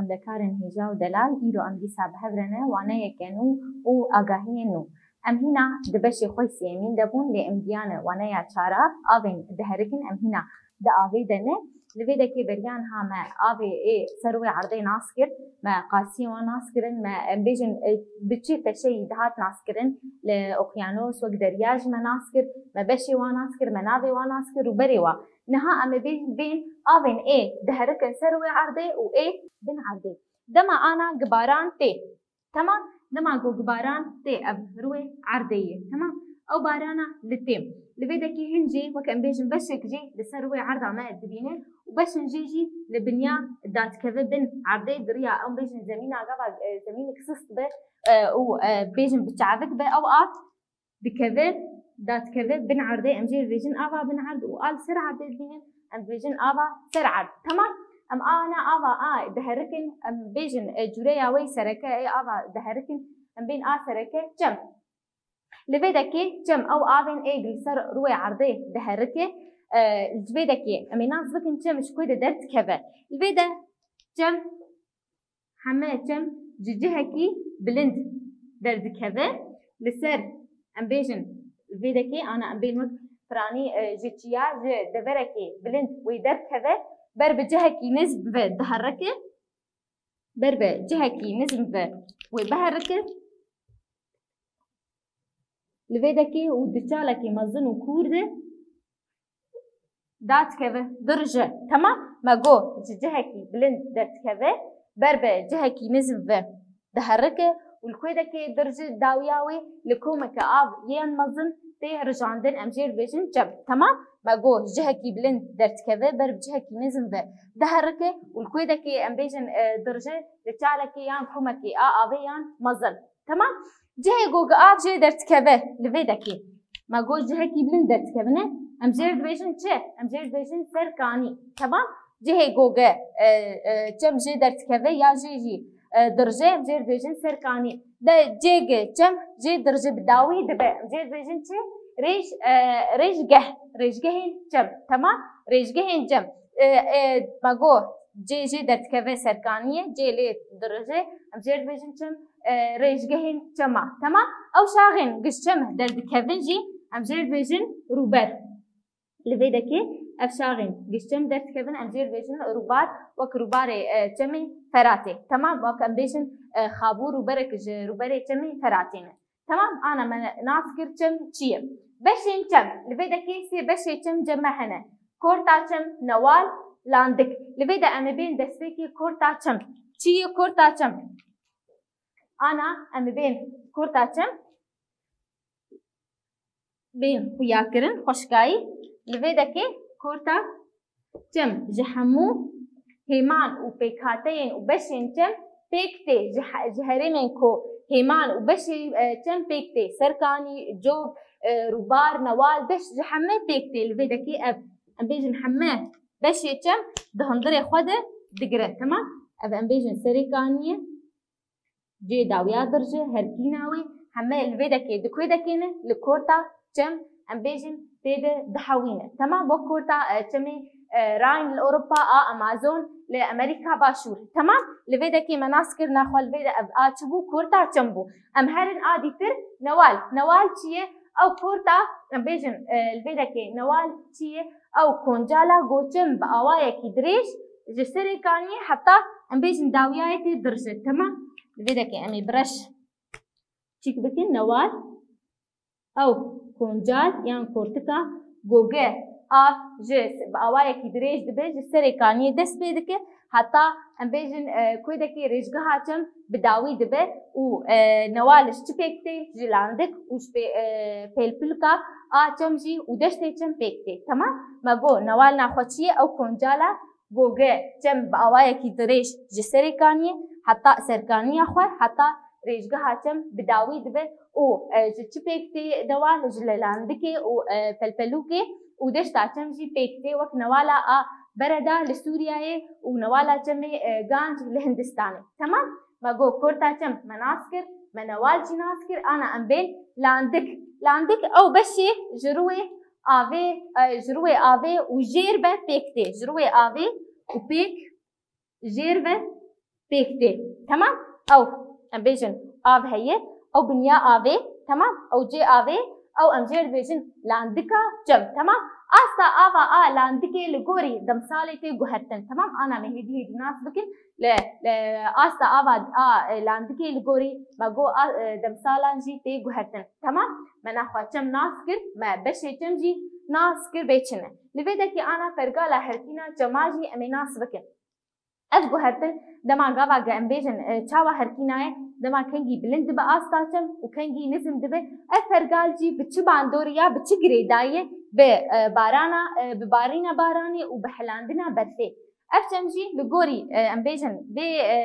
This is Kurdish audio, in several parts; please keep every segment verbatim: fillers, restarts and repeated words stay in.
Xwendekarên hêja û delal, îro em dîsa bi hev re ne waneyeke nû û agahiyên nû. Em hîna di beşê xwe sêyemîn de bûn, lê em giyane waneya çara, avên diherikin, em hîna di avê de ne. Li vê dekê beriya niha me avê ê ser wê erdê nas kir, me qasiyê wan nas kirin, me, em bêjin, e, bi çi teşeyî dihat nas kirin, li oqyanos wek derya jî me nas kir, me beşê wan nas kir, me navê wan nas kir û berê wa. Niha em ê bê-, bên avên ê diherikin ser wê erdê û ê bin erdê. Dema ana gibaran tê. Temam? Dema ku gibaran tê ev rûyê erdê ye. Temam? Ew barana li tê. Li vê dekê hin jî wek em bêjin beşek jî li ser rûyê erda me dibîne û beşin jî jî li binya dadikeve bin erdê di riya em bêjin zemîna gava, e, zemînek sist be, e, û, e, bêjin bi çavik be ew av dikeve, dadikeve bin erdê, em jê dibêjin ava bin erd û a li ser erdê dibînin, em dibêjin ava ser erd. Temam? Em ana ava a diherikin, em bêjin, e, cûreya wê sereke ê ava diherikin, em bên a sereke çem. Li vê dekê çem ew avên ê li ser rûyê erdê diherike, e, li vê dekê em ê nas bikin çem ji ku de derdikeve. Li vê de çem Heme çem ji cihekî bilind derdikeve. Li ser, em bêjin, vê dekê ana em bên wek piranî, e, ji çiya, ji deverekê bilind wê derdikeve, ber bi cihekî nizm ve diherike, ber bi cihekî nizm ve wê biherike. Li vê dekê û di çalekî mezin û kûr de dadikeve, dirije. Temam? Me got, ji cihekî bilind derdikeve, ber bi cihekî nizm ve diherike û li ku dekê dirije dawiya wê li komeke av yên mezin tê rijandin, em jê dibêjin çem. Temam? Me got, ji cihekî bilind derdikeve, ber bi cihekî nizm ve diherike û li ku dekê em bêjin, e, dirije li çalekê yan komekê a avê yan mezin. Temam? Cihê ku av jê derdikeve li vê dekê. Me got cihekî bilind derdikevine. Em jê dibêjin çi? Em jê dibêjin serkanî. Temam? Cihê ku, e, e, çem jê derdikeve ya jê jî, e, dirije, em jê dibêjin serkanî. De cê ku çem jê dirije bi dawî dibe. Em jê dibêjin çi? Rêj, e, rêjgeh. Rêjgehên çem. Temam? Rêjgehên çem. E, e, me got cê jê derdikeve serkanî ye, cê lê dirije. Em jê dibêjin çem, e, rêjgehên çema. Temam? Ew şaxên giş çem derdikevin jî em jê dibêjin rûber. Li vê dekê ev şaxên giş çem derdikevin em jê dibêjin rûbar, wek rûbarê, e, çemê Feratê. Temam? Wek em bêjin, e, xabû rûberek ji rûberê çemê Feratê ne. Temam? Ana me nas kir çem çi ye. Beşên çem. Li vê dekê sê beşê çem cem me hene. Korta çem, newal, landik. Li vê de em ê bên destpêkê korta çem. Çi ye korta çem? Ana, em ê bên kurta çem, bên xuya kirin, xweşkayî. Li vê dekê kurta çem ji hemû hêman û pêkhateyên û beşên çem pêk tê. Ji he-, ji herêmên ku hêman û beşê, e, çem pêk tê. Serkanî, cov, e, rûbar, newal, deşt ji heme pêk tê. Li vê dekê ev, em bêjin heme beşê çem di hundirê xwe de digire. Temam? Ev em bêjin serê kaniyê. Cê dawiya dirije, herkîna wê, heme li vê dekê, di ku dekê ne, li korta çem, em bêjin, tê de dihewîne. Temam, wek korta, e, çemê, e, Rhine li Ewropa a Amazon li Amerîka Başûr. Temam, li vê dekê me nas kir, naxwe li vê de ev a çi bû, korta çem bû. Em herin a dîtir, newal. Newal çi ye? Ew korta, em bêjin, e, li vê dekê newal çi ye? Ew koncala goçim bi awayekî dirêj ji serê kaniyê heta em bêjin dawiyayê tê dirije. Temam? Li vê dekê em ê bi reş çîk bikin, newal. Ew koncal yan kortika goge av ji bi awayekî dirêj dibe, ji serê kaniyê dest pê dike. Heta em bêjin, e, ku dekê rêjgeha çem bi dawî dibe û, e, newal ji çi pêk tê? Ji landik û ji pê-, e, pêlpilka a çem jî û deştê çem pêk tê. Temam? Me got, newal naxwe çi ye? Ew koncala goge çem bi awayekî dirêj ji serê kaniyê heta serkaniya xwe, heta rêjgeha çem bi dawî dibe û, e, ji çi pêk tê newal? Ji lelandikê û, e, pelpelûkê û deşta çem jî pêk tê, wek newala a Bereda li Sûriyeyê û newala çemê, e, Ganc li Hindistanê. Temam? Me got korta çem me nas kir, me newal jî nas kir, ana em bên landik. Landik ew beşê ji rûyê avê, e, ji rûyê avê û jêr ve pêk tê. Ji rûyê avê û pêk jêr ve pêk tê. Temam? Ew, em bêjin, av heye, ew binya avê, temam? Ew cê avê, ew em jê re dibêjin landika çem, temam? Asta ava a landikê li gorî demsalê tê guhertin, temam? Ana me hêdî hêdî nas bikin, li, li asta ava a, e, landikê li gorî me got a, e, demsalan jî tê guhertin, temam? Me naxwe çem nas kir, me beşê çem jî nas kir bê çi ne. Li vê dekê ana pergala herkîna çema jî em ê nas bikin. Ev guhertin dema gava ge em bêjin, e, çawa herkînaye, dema kengî bilind dibe asta çem û kengî nizm dibe, ev pergal jî bi çi bandorî ya bi çi girêdayî bi, e, barana, e, bi barîna baranê û bi helandina berfê. Ev çem jî li gorî, e, em bêjin, vê, e,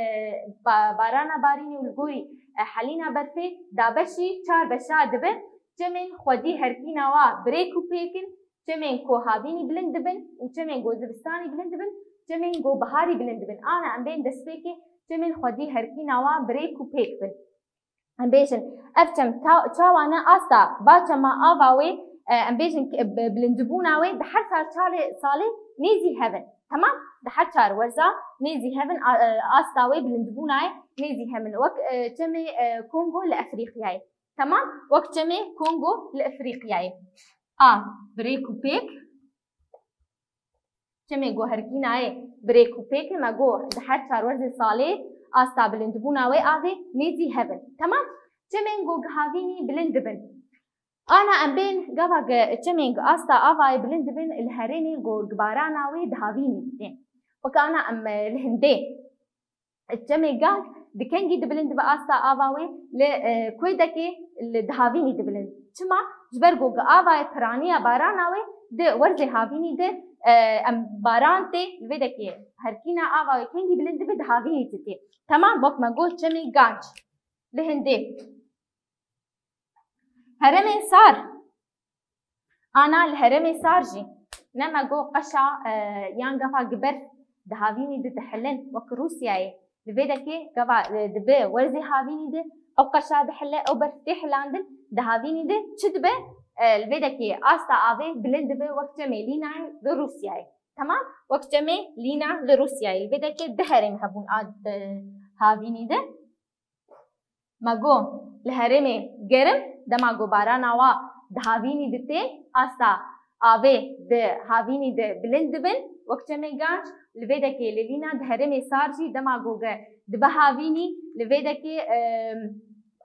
ba-, barana barînê û li gorî, e, helîna berfê dabeşî çar beşa dibe. Çemên xwedî herkîna wa bi rêk û pêk in, çemên ku havînî bilind dibin û çemên ku zivistanî bilind dibin, çemên ku biharî bilind dibin. Ana em bên destpêkê çemên xwedî herkîna wan bi rêk û pêk bin. Em bêjin, ev çem ta-, çawa ne asta va çema ava wê, e, em bêjin ki bi-, bilindibûna wê di her çar çalê salê nêzî hev in. Temam? Di her çar werza nêzî hev in, a-, e, asta wê bilindibûna wê nêzî hev in. Wek, e, çemê, e, Kongo li Efrîqyayê. Temam? Wek çemê Kongo li Efrîqyayê. A, bi rêk û pêk. Çemê ku herkînayê bi rêk û pêk e, me got di her çar werzê salê asta bilindbûna wê avê nêzî hev in. Temam? Çemên ku gihavînî bilind dibin. Ana em bên gava ge-, çemên ku asta avayê bilind dibin li herêmê ku barana wê dihavînî didê. Weke ana em, e, li hindê. Çemê Gang di kengî dibilind dibe asta ava wê li, e, Kwêdekê li dihavînî dibilind. Çima? Ji ber ku avayê piraniya barana wê di werzê havînî de, e, em baran tê, li vê dekê herkîna ava wê kengî bilind dibe dihavînî tê. Temam, wek me got çemê Ganc. Li hindê. Herêmên sar. Ana li herêmê sar jî ne me got qeşa, e, yan gava gi berf di havînî de dihilin wek Rûsyayê. Li vê dekê gava, e, dibe werzê havînî de ew qeşa dihile, ew berf tê hilandin, di havînî de çi dibe? E, li vê dekê asta avê bilind dibe wek çemê Lînayê li Rûsyayê. Temam? Wek çemê Lîna li Rûsyayê. Li vê dekê du herêm hebûn a, e, havînî de. Me got, li herêmê germ, dema ku barana wa di havînî de tê, asta avê di havînî de bilind dibin, wek çemê Ganc, li vê dekê li Lîna di herêmê sar jî, dema ku ge dibe havînî, li vê dekê, em,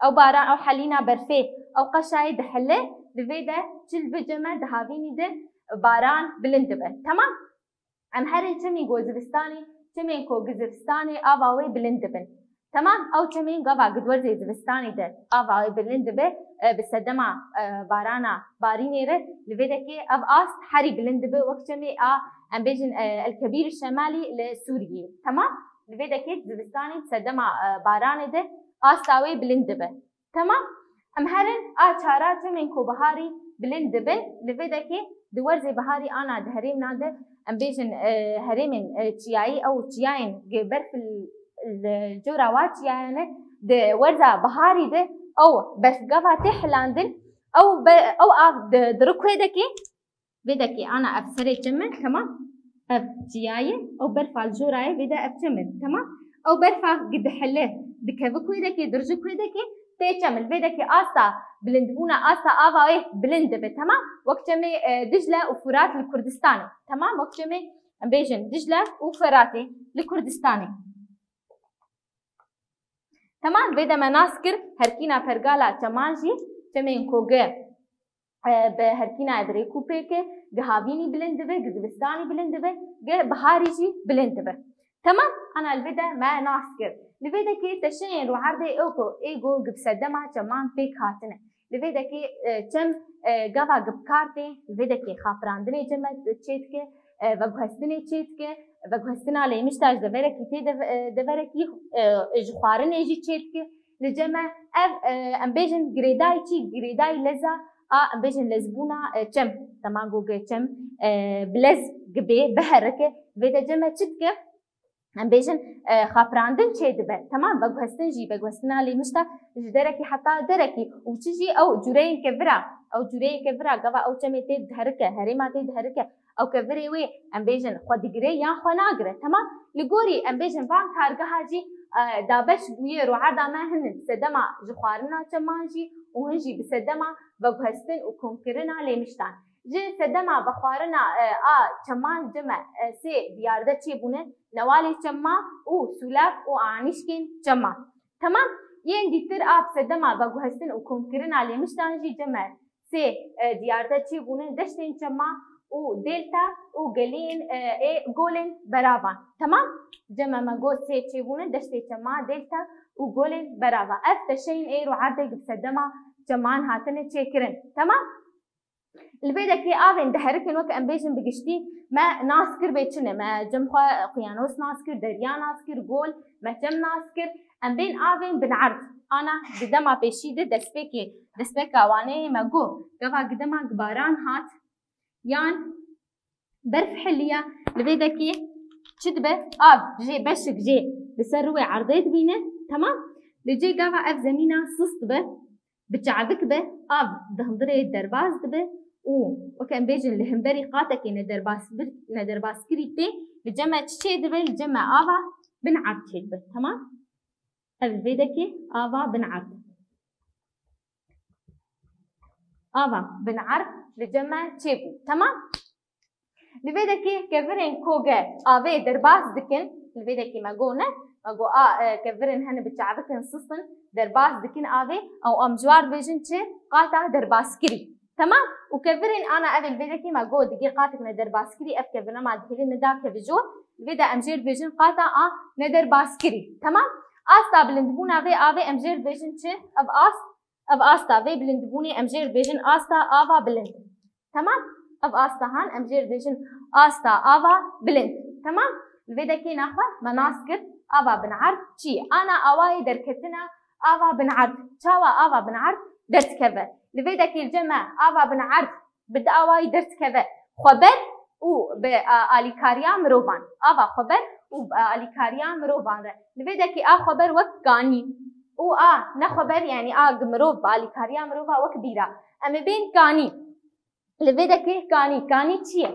ew baran, ew helîna berfê, ew qeşayê dihile, li vê de çi li vê cem e di havînî de baran bilind dibe. Temam? Em herin çemî go zivistanê, çemên ku gi zivistanê ava wê bilind dibin. Temam, ew çemên gava gi werzê zivistanê de ava wê bilind dibe, e, bi sedema, e, barana barînê re li vê dekê ev ast herî bilind dibe, wek çemê a, em bêjin, e, El Kebîr Şemalî li Sûriyê. Temam, li vê dekê zivistanê bi sedema, e, baranê de asta wê bilind dibe. Temam. Em herin a çara çemên ku biharî bilind dibin, li vê dekê di werzê biharî ana di herêmna de, em bêjin, e, herêmên, e, çiyayî ew çiyayên gi berf li, li cora wa çiyayane di werza biharî de ew berfgava tê hilandin, ew be-, ew av di, di rik wê dekê, Vê dekê ana ev serê çem e, temam. Ev çiya ye, ew berfa li jora ye, vê de ev çem e, temam. Ew berfa gi dihile, dikeve ku vê dekê, dirije ku vê dekê, tê çem. Li vê dekê asta bilindbûna, asta ava wê bilind dibe, temam. Wek çemê, e, Dicle û Furat li Kurdistanê, temam. Wek çemê, em bêjin, Dicle û Feratê li Kurdistanê. Temam, vê de me nas kir, herkîna pergala çeman jî, çemên ku gi, e, bi herkîna bi rêk û pêk e, gi havînî bilind dibe, gi zivistanî bilind dibe, gi biharî jî bilind dibe. Temam, ana li vê de me nas kir. Li vê dekê teşeyên rûerdê ê ku, ê ku gi bi sedema çeman pêk hatine. Li vê dekê, e, çem, e, gava gi bi kar tê, li vê dekê xapirandinê çeme çê dike, e, veguhestinê çê dike, veguhestina lêmişta ji deverekî tê deve-, e, deverekî, e, ji xwarinê jî çê dike. Li cem e ev, e, em bêjin girêdayî çi? Girêdayî leza a, em bêjin lezbûna, e, çem. Dema ku ge çem, e, bi lez gibê, biherike, vê de cem e çi dike? Em bêjin, e, xapirandin çê dibe. Temam, veguhestin jî, veguhestina lêmişta ji derekî heta derekî û çi jî ew cûreyên kevira, ew cûreyê kevira, gava ew çemê tê diherike, herêma tê diherike, ew kevirê wê, em bêjin, xwe digire yan xwe nagire. Temam, li gorî, em bêjin, van kargeha jî e, dabeş bûyê rûerda me hin in sedema ji xwarina çeman jî û hin jî bi sedema veguhestin û komkirina lêmiştan. Ji sedema vexwarina, e, a çeman ceme, e, sê diyarde çêbûne, newalê çema û sûlev û anîşkên çema. Temam? Yên dîtir a bi sedema veguhestin û komkirina lêmiştan jî ceme sê, e, diyarde çêbûne, deştên çema û dêlta û geliyên, e, ê golên beravan. Temam? Ceme me got sê çêbûne, deştê çema, dêlta û golên beravan. Ev teşeyên ê rûerdê bi sedema çeman hatine çêkirin. Temam? Li vê dekê avên diherikin, wek em bêjin bi giştî me nas kir bê çi ne? Me cem xwe, uqyanos nas kir, derya nas kir, gol, me çem nas kir. Em bên avên binerd. Ana di dema pêşî de destpêkê, destpêka waneyê me got, gava gi dema gi baran hat, yan berf heliya, li vê dekê çi dibe? Av jê beşik jê li ser rûyê erdê dibîne. Temam? Li cê gava ev zemîna sis dibe, bi çavik be, av di hundirê derbas dibe û wek em bêjin li hemberî qatekê nederbas bir-, nederbaskirî tê, li cem me çi çê dibe? Li cem me ava binerd çê dibe. Temam? Ev li vê dekê ava binerd. Ava binerd li cem me çêbû. Temam? Li vê dekê kevirên koge avê derbas dikin, li vê dekê me got ne, me got a, e, kevirên hene bi çavikin sisin, derbas dikin avê, ew em ji war dibêjin çi? Qata derbaskirî. Temam? Û kevirên ana ev ê li vê dekê me got digê qatik ne derbaskirî, ev kevir nema dihêlin nida kevijor, li vê de em jê dibêjin qata a nederbaskirî. Temam? Asta bilindbûna vê avê em jê dibêjin çi? Ev ast, ev asta vê bilindbûnê em jê dibêjin asta ava bilind. Temam? Ev asta han em jê dibêjin asta ava bilind. Temam? Li vê dekê naxwe me nas kir ava binerd çi ye? Ana awayê derketina ava binerd. Çawa ava binerd derdikeve? Li vê dekê li cem me ava binerd bi di awayî derdikeve. Xweber û bi, a, alîkariya mirovan. Ava xweber û bi alîkariya mirovan re. Li vê dekê a xweber wek kanî û a nexweber, yanî a gi mirov bi alîkariya mirova wek bîra. Em ê bên kanî. Li vê dekê kanî, kanî çi ye?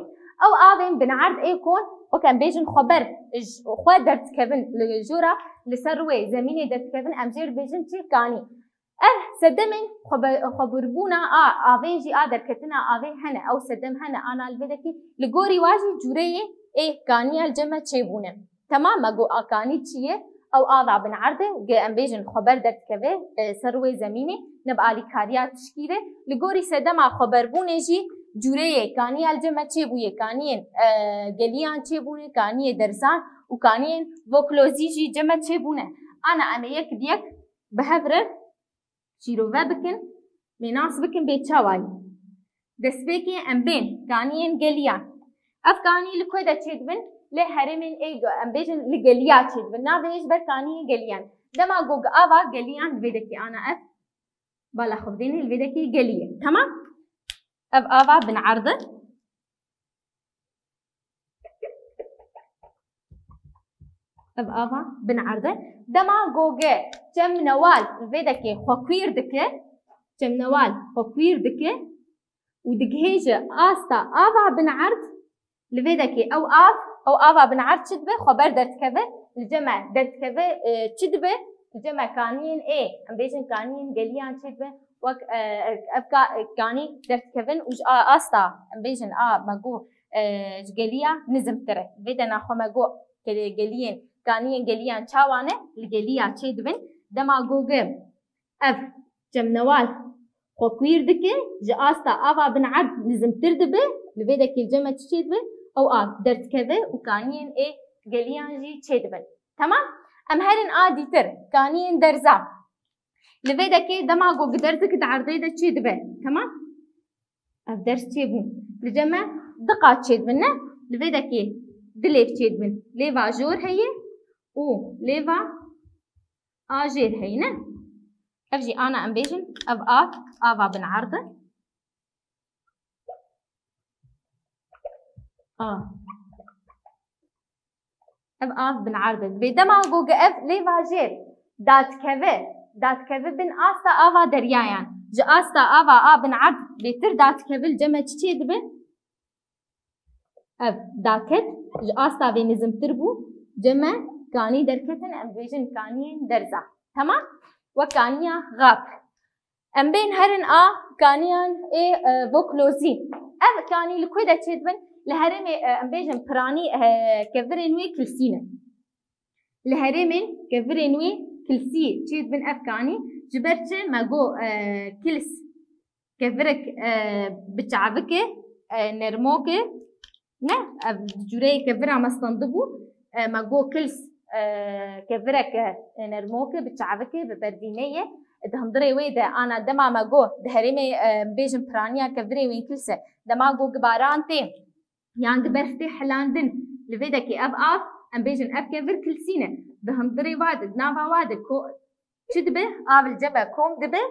Ew avên binerd ê kon, wek em bêjin xweber, ji xwe derdikevin li jora, li ser rûyê zemînê derdikevin, em jê dibêjin çi? Kanî. Ev sedemên xwebe-, xwebirbûna a avê jî, a derketina avê hene, ew sedem hene, ana li vê dekê li gorî wa jî cûreyê ê kaniya li cem me çêbûne. Temam, me got a kanî çi ye? Ew ava binerd e, ge em bêjin xweber derdikeve, e, ser rûyê zemînê, ne bi alîkariya tişkî re. Li gorî sedema xweberbûnê jî cûreyê kaniya li cem me çêbûye, kaniyên, e, geliyan çêbûne, kaniyê derzan û kaniyên voklozî jî cem me çêbûne. Ana em ê yek bi yek bi hev re şîrove bikin, mênas bikin bê çawa ye. Destpêkê em bên kaniyên geliyan. Ev kanî li ku de çêdibin? Li herêmên ê, em bêjin li geliya çêdibin. Navê ji ber kaniyên geliyan. Dema ku ava geliyan li vê dekê ana ev bala xwe bidêne, li vê dekê gelî ye. Temam? Ev ava binerd e. Ev ava binerd e. Dema goge çemnewal li vê dekê xwekwîr dike, çemnewal xwekwîr dike û digihêje asta ava binerd, li vê dekê ew av, ew ava binerd çi dibe? Xweber derdikeve, li cem me derdikeve, e, çi dibe? Li cem me kaniyên ê, em bêjin kaniyên geliyan çi dibe? Wek, e, ev ka-, kanî derdikevin û ji a-, asta, em bêjin a me got, e, ji geliya nizimtir e. Vê de naxwe me got geliyên, kaniyên geliyan çawa ne? Li geliya çêdibin. Dema goge ev çemnewal xwekwîr dike, ji asta ava binerd nizimtir dibe, li vê dekê li cem me çi çêdibe? Ew av derdikeve û kaniyên ê geliyan jî çêdibin. Temam? Em herin a dîtir, kaniyên derza. Li vê dekê dema ku gi derzik di erdê de çêdibe. Temam? Ev ders çêbû. Li cem me du qat çêdibin, ne? Li vê dekê du lêv çêdibin. Lêva jor heye û lêva ajêr heye, ne? Ev jî ana em bêjin, ev av, ava binerd e. A. Ev av binerd e. Dibê dema ku ev lêva jêr dadikeve, dadikeve bin asta ava deryayan. Ji asta ava a binerd bêtir dadikeve, li cem me çi çêdibe? Ev daket ji asta vê nizimtir bû, cem me Kanî derketin, em bêjin kaniyên derza. Temam? Wek kaniya xap. Em bên herin a kaniyan ê, e, voklozî. Ev kanî li ku de çêdibin? Li herêmê, e, em bêjin piranî, e, kevirên wê kilsî ne. Li herêmên kevirên wê kilsî çêdibin ev kanî. Ji ber çi? Me got, e, kils kevirek, e, bi çavike, e, nermoke, ne, ev cûreyê kevira me standibû, e, me got kils, e, kevireke, e, nermoke, bi çavike, bi berdînê ye. Di hundirê wê de ana dema me got, di herêmê, e, bêjin piraniya kevirê wê kilse, dema got gibaran tê, yan gi berf tê hilandin, li vê dekê ev av, em bêjin ev kevir kilsî ne. Di hundirê wa de, di nava wa de, ko-, çi dibe? Av li cem ve kom dibe,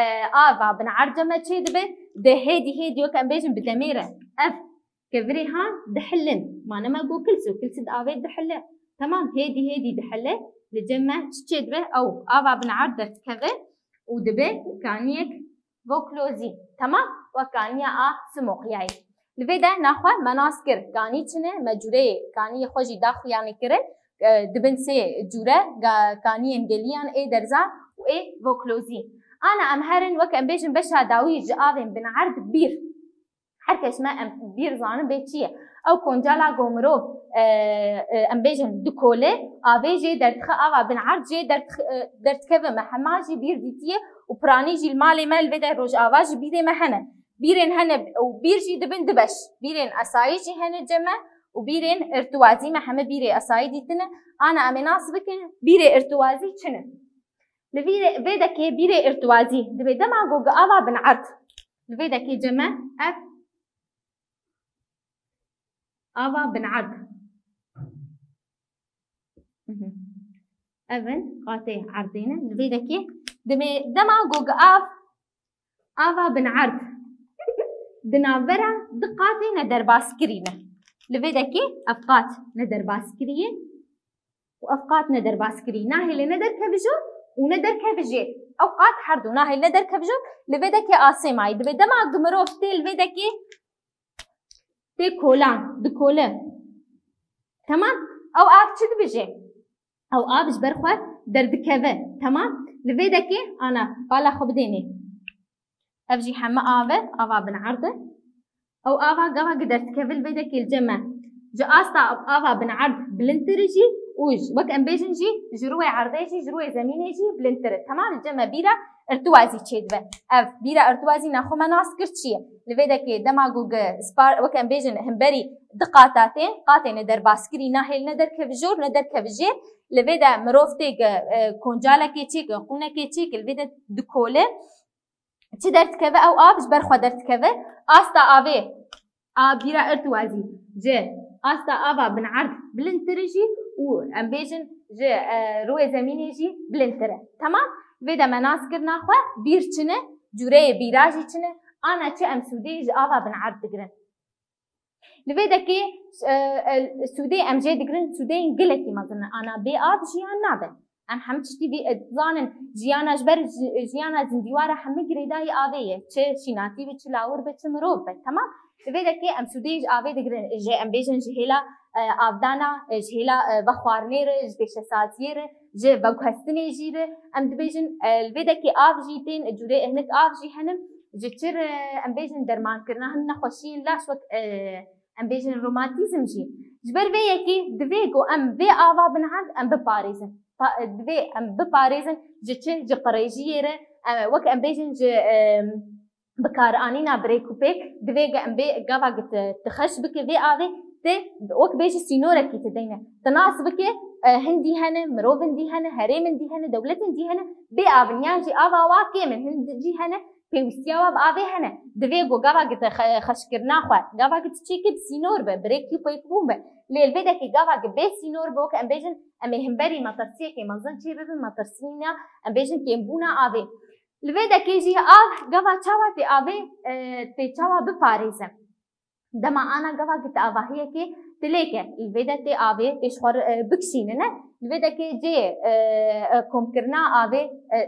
e, ava bin erd cem ve çê dibe, de hêdî hêdî wek em bêjin bi demê re. Ev kevirê ha dihilin. Ma ne me got kils û kils di avê dihile. Temam, hêdî hêdî dihile. Li cem me çi çê dibe? Ew ava bin erd derdikeve û dibe kaniyek voklozî. Temam? Wek kaniya a simoqiyayê. Li vê de naxwe me nas kir. Kanî çi ne? Me cûreyê kaniyê xwe jî daxuyanî kirin. E, dibin sê cûre, ga-, kaniyên geliyan ê derza û ê voklozî. Ana em herin wek em bêjin beşa dawî ji avên bin erd bîr. Her kes me em bîr zanin bê çi ye. Ew koncala go mirov, e, e, em bêjin dikole, avê jê derdixe, ava bin erd jê derdixe, e, derdikeve, me hema jî bîr dîtiye û piranî jî li malê me li vê de rojava ji bîrê me hene. Bîrên hene û bîr jî dibin du beş. Bîrên esayî jî hene cem me û bîrên irtiwazî, me heme bîrê esayî dîtine. Ana em ê nas bikin, bîrê irtiwazî çi ne? Li vîrê, vê dekê bîrê irtiwazî, dibê dema ku gi ava bin erd. Li vê dekê cem me ev ava bin erd. Mhm. Ev in qatê erdê ne. Li vê dekê dibê dema ku gi av, ava bin erd. Di navbera du qatê ne derbaskirî ne. Li vê dekê ev qat ne derbaskirî ye. Û ev qat ne derbaskirî. Nahêle ne derkeve jor û ne derkeve jêr. Ew qat her du nahêle ne derkeve jor. Li vê dekê asê mayî. Dibê dema gi mirov tê li vê dekê tê kolan, dikole. Temam? Ew av çi dibêje? Ew av ji ber xwe derdikeve. Temam? Li vê dekê ana bala xwe bidênê. Ev jî heme av e, ava bin erd e. Ew ava gava gi derdikeve li vê dekê li cem me. Ji asta ava bin erd bilindtir e jî û ji, wek em bêjin jî, ji rûyê erdê jî, ji rûyê zemînê jî bilindtir e. Temam, li cem me bîra irtiwazî çêdibe. Ev bîra irtiwazî naxwe me nas kir çi ye? Li vê dekê dema ku gi spar, wek em bêjin, himberî du qata tên, qatê ne derbaskirî, nahêl ne derkeve jor, ne derkeve jê. Li vê de mirov tê gi, e, koncalekê çêke, qûnekê çêke, li vê de dikole. Çi derdikeve? Ew av ji ber xwe derdikeve. Asta avê, a bîra irtiwazî ji asta ava bin erd bilindtir e jî û em bêjin ji, e, rûyê zemînê jî bilindtir e. Temam? Vê de me nas kirina xwe bîr çi ne, cûreyê bîra jî çi ne, ana çi em sûdê ji ava bin erd digirin. Li vê dekê, e, e, sûdê em jê digirin, sûdeyên gelekî mezin in. Ana bê av jiyan nabe. Em hemî tiştî vî, e, dizanin, jiyana ji ber ji, jiyana zindîwara hemî girêdayî avê ye. Çi şînatî be, çi lawir be, çi mirov be. Temam? Li vê dekê em sûdê ji avê digirin. Ji, em bêjin ji hêla, e, avdana, e, ji hêla, e, vexwarinê re, ji pêşesaziyê re, ji veguhestinê jî re. Em dibêjin, e, li vê dekê av jî tên, cûrê hinek av jî hene. Ji çi re, em bêjin dermankirina hin nexweşiyên laş wek, e, em bêjin romatîzm jî. Ji ber vê yekê divê ku em vê ava bin erd em biparêzin. Pa-, divê em biparêzin ji çi? Ji qirêjiyê re, em, wek em bêjin ji, em, bikaranîna birêkûpêk, divê ge-, em bê gava gi ti, ti xeş bike vê avê, ti wek bêjî sînorekî ti deyne. Ti nas bike, e, hindî hene, mirov hindî hene, herêm hindî hene, dewlet hindî hene, bê avin yan jî ava wa kêm in, hindî hene, pêwîstiya wa bi avê hene. Divê ku gava gi te xe-, xeşkirina xwe, gava gi ti çêkî bi sînor be, birêkî pêkbûn be. Lê li vê dekê gava gi bê sînor be, wek em bêjin, em ê himberî metirsiyekê mezin çê bibin, metirsîna, em bêjin, kêmbûna avê. Li vê dekê jî av, gava çawa tê avê, e, tê çawa biparêze? Dema ana gava gi te avahiyekê tilêke, li vê de tê avê pêş xwe, e, bikişînine. Li vê dekê cê, e, e, komkirina avê, e,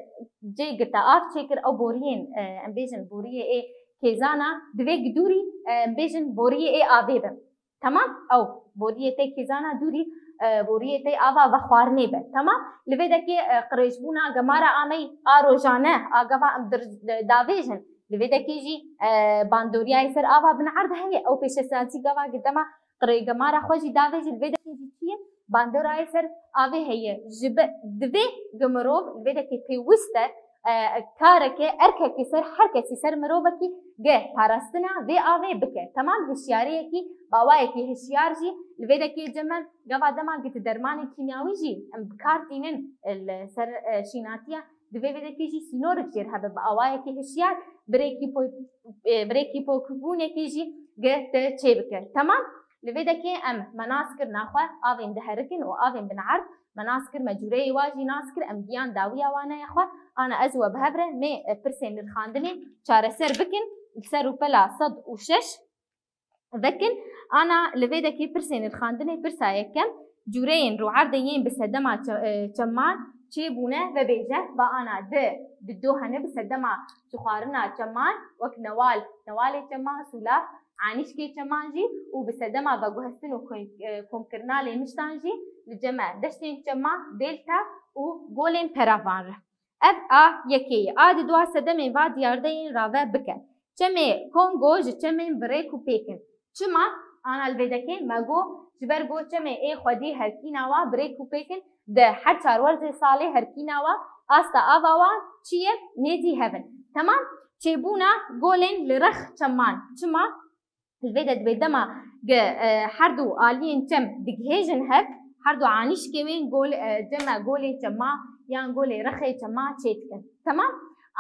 cê gi te av çêkir, ew boriyên, e, em bêjin boriyê ê kêzana, divê gi dûrî, e, em bêjin boriyê ê avê bin. Temam? Ew boriyê tê kêzana dûrî, e, boriyê te ava vexwarinê be. Temam? Li vê dekê, e, qirêjbûna gemara amey a rojane, a gava em dir-, davêjin. Li vê dekê jî, e, bandoriyayê ser ava bin erd heye. Ew pêşesazî gava gi dema qirê gemara xwe jî davêjin. Li vê dekê jî çi ye? Bandorayê ser avê heye. Ji be-, divê gi mirov li vê dekê pêwist e, e, kareke, erkekê ser her kesî, ser mirovekî ge parastina vê avê bike. Temam, hişyariyekî, bawayekî hişyar jî li vê dekê cem e. Gava dema giti dermanê kîmyawî jî em bi kar tînin, e, li ser, e, şînatiya, divê vê dekê jî sînorek jêr hebe, bi awayekî hişyar, birêkî po-, e, birêkî pokbûnekî jî ge te çê bike. Temam? Li vê dekê em me nas kir naxwe, avên diherikin û avên bin erd, me nas kir, me cûreyê wa jî nas kir, em giyan dawiya waneya xwe, ana ez we bi hev re mê, e, pirsên nirxandinê çareser bikin, li ser rûpela sed û şeş vekin, ana li vê dekê pirsên nirxandinê, pirsa yekem, cûreyên rûerdê yên bi sedema çe-, e, çeman çêbûne, vebêje, va ana di, di do hene bi sedema çixwarina çeman, wek newal, newalê çeman, sûlav, anîşkê çeman jî û bi sedema veguhestin û kom-, e, komkirina lêmiştan jî li cem e deştên çeman, delta û golên peravan re. Ev a yekê ye. A di dua sedemên va diyardeyên rave bike. Çemê Kongo ji çemên bi rêk û pêk in. Çima? Ana li vê dekê me got, ji ber got çemê ê xwedî herkîna wa bi rêk û pêk in, di her çar werzê salê herkîna wa, asta ava wan çi ye? Nêzî hev in. Temam? Çêbûna golên li rex çeman. Çima? Li vê de dibê dema ge, e, her du aliyên çem digihêjin hev, her du anîşkê wên gol, e, cem e golê çema yan golê rexê çema çêdikin. Temam?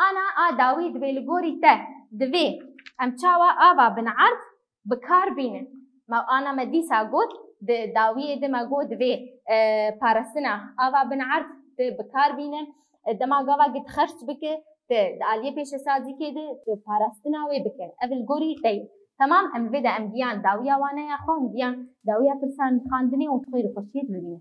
Ana a dawî dibê li gorî te divê em çawa ava bin erd bi kar bînin. Me, ana me dîsa got, di dawiyê de me got divê, e, parastina ava bin erd tu bi kar bîne. E, dema gava git xerç bike, tu di aliyê pêşesazîkê de tu parastina wê bike. Ev li gorî te ye. Temam, em vê de em giyan dawiya waneya xwe, em giyan dawiya pirsan xandinê û xwêr û xweşiyê dibînin.